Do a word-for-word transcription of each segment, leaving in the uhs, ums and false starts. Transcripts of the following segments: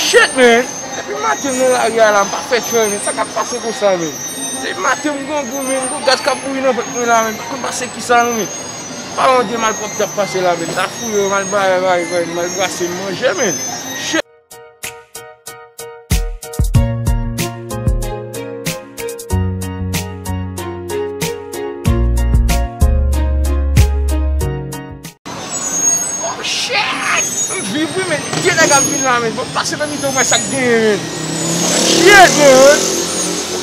Shit, man! Depi maten m nan lari a la, m pa fè tchòy, men. Sa k ap pase konsa, men? Depi maten m grangou, men. M gon gaz k ap bouyi nan vant mwen la, men. M pa konn pase kisa, non, men. Paran de malpwòpte ap pase la, men. M ta fouye yo, m al bay, bay, bay, m al brase, m manje, men. Shit! Oh, shit! M viv, wi, men. Gen nèg ap vin la, men. Bon, pase nan mitan, wè sa k genyen, men. Shit, men.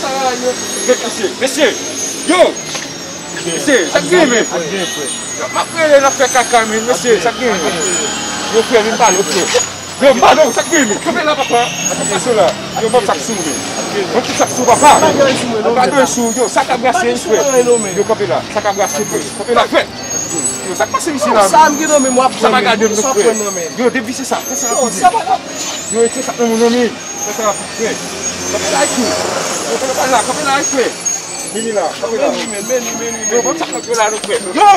Sa va, yo. Mesye, mesye. Yo! Mesye, sa k genyen, men? Yo, m ap rele, n ap fè kaka, men. Mesye, sa k genyen, men? Yo, frè, vin pale, frè. Yo, m pale w, sa k genyen, men? Kanpe la, papa. Kanpe sou la. Yo, ban m sa k sou, men. Ban m tout sa k sou, papa. Ban m pa gen sou. Yo, sa k ap brase, frè. Yo, kanpe la. Sa k ap brase, frè. Kanpe la, frè. Yo, sa k pase, misye la? Sa m gen nan men m, w ap pran, men. Sa pa gade m, non, frè. Yo, devise sa. Fè sa rapid. Yo, retire sa nan men w, non, men. Fè sa rapid, frè. Kanpe la, frè. Yo, kanpe la, frè. Vini la, kanpe la. Yo, ban m sa k kanpe la, non, frè. Yo!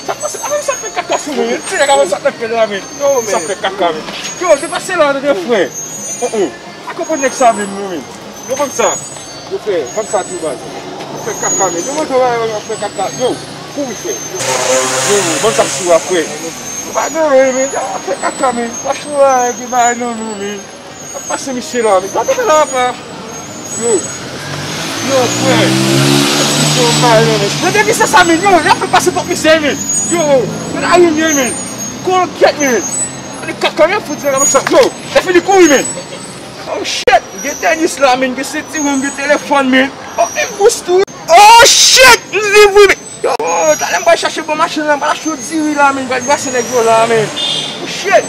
Sa k pase? A, men sa fè kaka sou mwen, men. Ti nèg a, men sa fè kaka, men. Yo, men. Sa fè kaka, men. Yo, depase la, tande, frè. Oh, oh. Pa konprann nèg sa menm, non, men. Yo, ban m sa. Yo, frè, ban m sa tou, baz. Yo, fè kaka, men. Yo, mande w, yo, fè kaka. Yo, kouri, frè. Yo, ban m sa sou a, frè. Yo, pa gen anyen, men. Yo, fè kaka, men. Pa chou a, epi ba, non, non, men. Sa pase misye la, men. Gade la, pa. Yo. Yo, frè. Yo, pa, non, men. Yo, depi se sa, men. Yo, y ap fè pase pòt misye, men. Yo, men a yon, men. Kon kèt, men. Gade kaka, men, fout, se la, sa. Yo, lè fini kouri, men. Oh shit, gen tenis la, men, gen sentiwon, gen telefòn, men. Oh, e bous tou. Oh shit, m viv wi, men. Yo, talè m pral chache bon machin la, m pral achte yon diri la, men, m pral brase nèg yo la, men. Oh shit,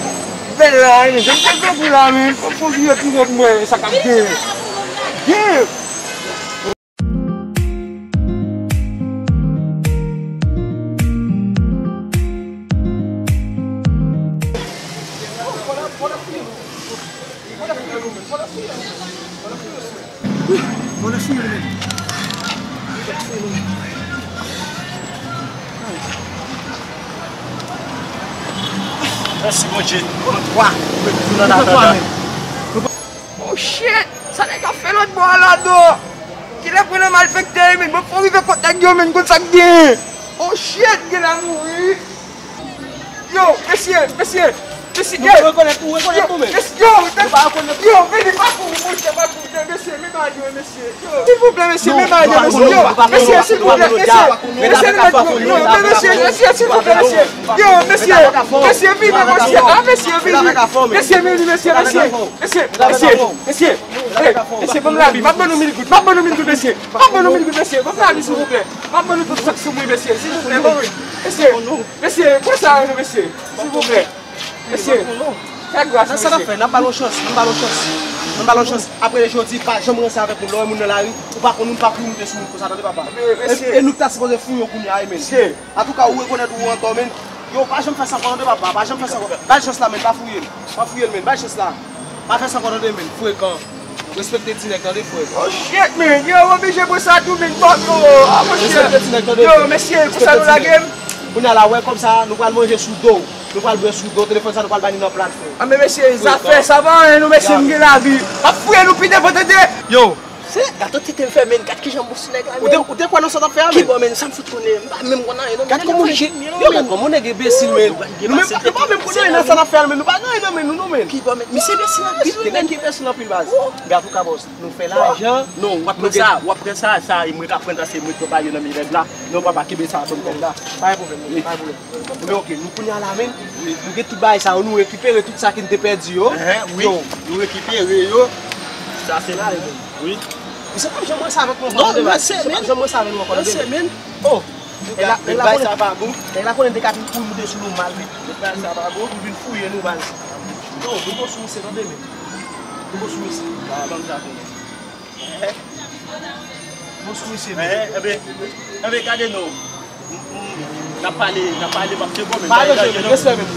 bèl la, men, jan m te grangou la, men, fò m fè yon vire pi wo pou m wè sa k ap gen. Gen! Vòlè fouye nou menm. Mèsi Bondye. Trant twa. Mwen toujou nan atandan. Oh shit! Sa nèg ap fè lòt bò a la do? Kilè pran nan malfektè, men bon, fò rive kot nèg yo, men, konn sa k genyen. Oh shit, gen la mouri. Yo, mesye, mesye, mesye, yo, mesye, yo, yo, vini, pa kouri, monchè, pa kouri, mesye, mesye, yo. Silvouplè, mesye, men ba yo, mesye, yo, mesye, silvouplè, mesye, mesye, mesye, mesye, silvouplè, mesye, yo, mesye, mesye, vini, mesye, a, mesye, vini, mesye, vini, mesye, mesye, mesye, mesye, mesye, mesye, ban m lavi, m ap ban nou mil goud, m ap ban nou mil goud, mesye, m ap ban nou mil goud, mesye, ban m lavi, silvouplè, m ap ban nou tout sa k sou mwen, mesye, silvouplè, mesye. Mesye, pran sa yo non, mesye. Silvouplè. Mesye, fè gras, mesye. Nan sa n ap fè, n ap ba l yon chans, n ap ba l yon chans. N ap ba l yon chans. Apre jodi, pa janm ranse avèk moun. Lè w wè moun nan lari, ou pa konn moun, pa kouri moute sou moun konsa, tande papa. E, e nou ki ta sipoze fouye w kounye a, men. Antouka, ou rekonèt ou antò, men. Yo, pa janm fè sa ankò, tande papa, pa janm fè sa ankò. Ba l chans la, men, pa fouye l. Pa fouye l, men, ba l chans la. Pa fè sa ankò tande, men, frekan. Respekte ti nèg tande, frè. Oh shit, man. Yo, oblije pran sa tou, men, fuck, yo. Ah, monchè. Respekte ti nèg tande. Yo, mesye, konsa nou lage m. Kounye a la, wè, kòb sa, nou pral manje sou do. Nou pral bwè sou do. Telefòn sa, nou pral ba li nan plat, frè. Ah, men mesye, zafè sa pa anyen, non, mesye, m gen lavi. M ap fouye nou pi devan, tande. Yo. Se gato tete m fè, men, gad kijan bous nèg la, men. Ou te, ou te kwè nan sa w t ap fè a, men? Kibò, men, sa m fout konnen? M pa menm konn anyen, non. Gad kòman nèg enbesil, men. Nou menm pa, nou pa menm konn anyen nan sa n ap fè a, men. Nou pa gen anyen nan men nou, non, men. Kibò, men, misye enbesil anpil, men. Nèg ki enbesil anpil, baz. Men antouka, bòs, nou fè lajan. Non, w ap pran sa, w ap pran sa, sa, e mwen k ap pran sa, se mwen k ap ba yo nan men nèg la. Non, papa, kenbe sa, ban m kòb la. Pa gen pwoblèm, non, pa gen pwoblèm. Men oke, nou kounye a la, men, nou gen tout bagay sa yo, nou rekipere tout sa ki n te pèdi yo. Yo, nou rekipere yo. Sa se la, men. Wi. Misye p ap janm ranse avèk mwen ankò, tande, baz. Misye p ap janm ranse avèk mwen ankò, tande. Oh! Nèg la, nèg la konnen, nèg la konnen te ka vin kouri moute sou nou mal, men. Nèg la sa pa bon. Pou vin fouye nou, baz. Non, nou bon sou misye, tande, men. Nou bon sou misye. Ban m sa, tande. Bon sou misye, men. Enben, enben, gade non. N ap pale, n ap pale, m ap fè bon, men. Respè, men.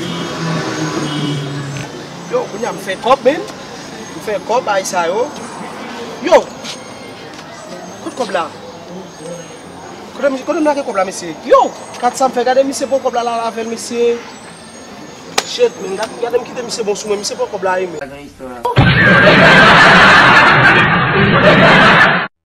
Yo, kounye a m fè kòb, men. M fè kòb, ay sa yo. Yo! Kot kòb la? Kote, kote m lage kòb la, mesye? Yo! Gad sa m fè, gade misye pran kòb la, la avè l, mesye. Shit, men gad, gade m kite misye bon sou mwen, misye pran kòb la wi, men.